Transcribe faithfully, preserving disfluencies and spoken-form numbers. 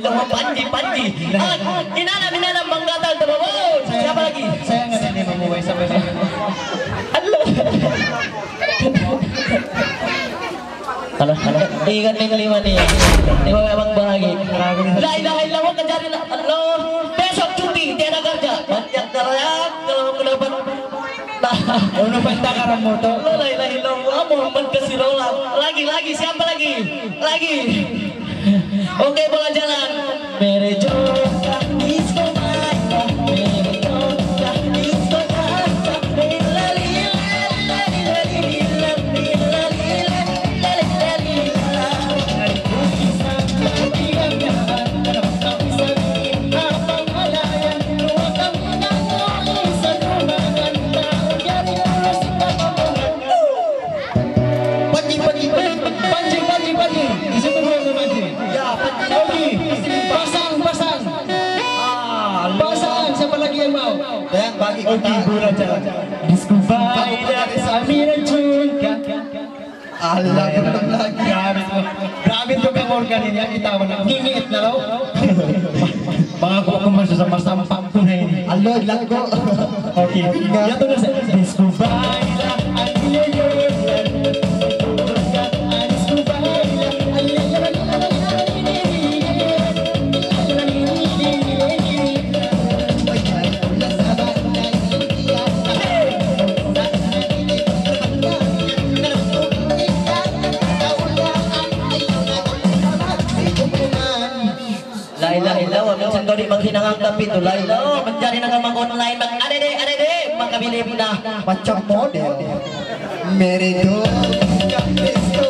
Panji, Panji. Ah, inanam, inanam, manggatal, tabaw. Siapa lagi? Saya nggak ada yang mau, siapa, siapa? Allah. Kalau, kalau ingat yang lima ni. Lima memang bahagia. La ilaha illallah, kejar la. Allah. Besok cuti, tiada kerja. Banyak kerja, kalau aku dapat. Nah, unu pa in takaran mu tu? La ilaha illallah, Muhammad Kasirullah. Lagi, lagi, siapa lagi? Lagi. Okey, bola jalan. Mere jo ka isko mata, mere jo ka isko mata, lila lila lila lila lila lila lila lila lila. Panji, Panji, Panji, Panji, Panji, Panji. Di sini dulu, Panji. Ya, Panji. Okey. Pasang, pasang. Ah, pasang. Siapa lagi yang mau? Yang bagi. Okey, kita. Bola jalan. Disco Vibe, Samira Junka. Allah, betul lagi. Grabe to. Grabe to ka organ ini, yang kita mana? Ngingit na raw. Baka ko ako masusama-sampak ko na ini. Allah, lago. Okey. Yadtu na sa Disco Vibe. La ilaha illallah, minsan kaw di' maghinangang kapitu. La ilaha, manjari na kaw mag-online, mag-adede, adede, makabili na. Macam model. Mere do ka isko